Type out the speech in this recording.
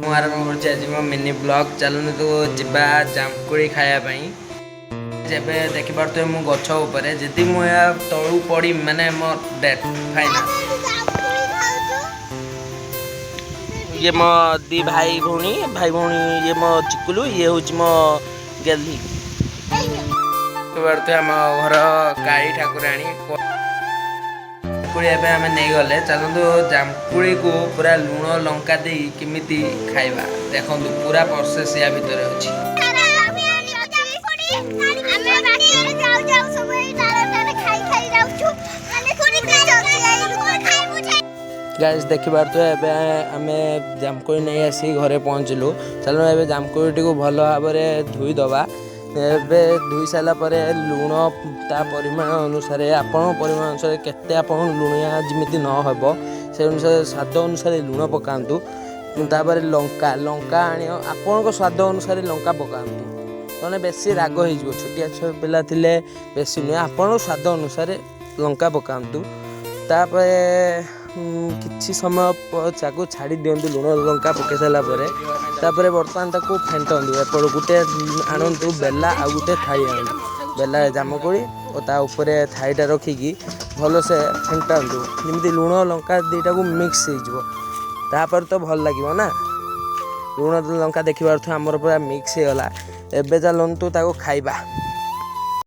ମୁଁ ଆରମ୍ଭ କରୁଛି ଆଜି ମୋ ମିନି ବ୍ଲଗ୍। ଚାଲନ୍ତୁ ଯିବା ଜାମୁକୋଳି ଖାଇବା ପାଇଁ। ଏବେ ଦେଖିପାରୁଥିବେ ମୁଁ ଗଛ ଉପରେ, ଯଦି ମୁଁ ଏହା ତଳକୁ ପଡ଼ିବି ମାନେ ମୋ ଡେଥ୍ ଫାଇନାଲ୍। ଇଏ ମୋ ଦି ଭାଇ ଭଉଣୀ, ଭାଇ ଭଉଣୀ। ଇଏ ମୋ ଚିକୁଲୁ, ଇଏ ହେଉଛି ମୋ ଗେହ୍ଲି। ଦେଖିପାରୁଥିବେ ଆମ ଘର କାଳୀ ଠାକୁରାଣୀ। ଜାମୁକୋଳି ଏବେ ଆମେ ନେଇଗଲେ। ଚାଲନ୍ତୁ ଜାମୁକୋଳିକୁ ପୁରା ଲୁଣ ଲଙ୍କା ଦେଇ କେମିତି ଖାଇବା ଦେଖନ୍ତୁ। ପୁରା ପ୍ରୋସେସ୍ ୟା ଭିତରେ ଅଛି। ଆମେ ବାଟରେ ଯାଉ ଯାଉ ସବୁ ଏଇ ଡାଳଟାରେ ଖାଇ ଖାଇ ଯାଉଛୁ, ମାନେ ଖାଇବୁ। ଗାଇସ୍, ଦେଖିପାରୁଥିବେ ଏବେ ଆମେ ଜାମୁକୋଳି ନେଇ ଆସି ଘରେ ପହଞ୍ଚିଲୁ। ଚାଲନ୍ତୁ ଏବେ ଜାମୁକୋଳିଟିକୁ ଭଲ ଭାବରେ ଧୋଇଦେବା। ଏବେ ଧୋଇ ସାରିଲା ପରେ ଲୁଣ ତା ପରିମାଣ ଅନୁସାରେ, ଆପଣଙ୍କ ପରିମାଣ ଅନୁସାରେ, କେତେ ଆପଣ ଲୁଣିଆ ଯେମିତି ନ ହେବ ସେ ଅନୁସାରେ, ସ୍ୱାଦ ଅନୁସାରେ ଲୁଣ ପକାନ୍ତୁ। ତାପରେ ଲଙ୍କା, ଲଙ୍କା ଆଣିବ, ଆପଣଙ୍କ ସ୍ୱାଦ ଅନୁସାରେ ଲଙ୍କା ପକାନ୍ତୁ, ନହେଲେ ବେଶୀ ରାଗ ହେଇଯିବ। ଛୋଟିଆ ଛୁଆ ପିଲା ଥିଲେ ବେଶୀ ନୁହେଁ, ଆପଣଙ୍କ ସ୍ୱାଦ ଅନୁସାରେ ଲଙ୍କା ପକାନ୍ତୁ। ତାପରେ କିଛି ସମୟ ତାକୁ ଛାଡ଼ି ଦିଅନ୍ତୁ ଲୁଣ ଲଙ୍କା ପକାଇ ସାରିଲା ପରେ। ତାପରେ ବର୍ତ୍ତମାନ ତାକୁ ଫେଣ୍ଟନ୍ତୁ। ଏପଟ ଗୋଟେ ଆଣନ୍ତୁ ବେଲା ଆଉ ଗୋଟେ ଥାଳି ଆଣନ୍ତୁ। ବେଲାରେ ଜାମୁକୋଳି ଓ ତା ଉପରେ ଥାଳିଟା ରଖିକି ଭଲସେ ଫେଣ୍ଟାନ୍ତୁ, ଯେମିତି ଲୁଣ ଲଙ୍କା ଦୁଇଟାକୁ ମିକ୍ସ ହେଇଯିବ। ତାପରେ ତ ଭଲ ଲାଗିବ ନା। ଲୁଣ ଲଙ୍କା ଦେଖିପାରୁଥିବ ଆମର ପୁରା ମିକ୍ସ ହେଇଗଲା। ଏବେ ଚାଲନ୍ତୁ ତାକୁ ଖାଇବା।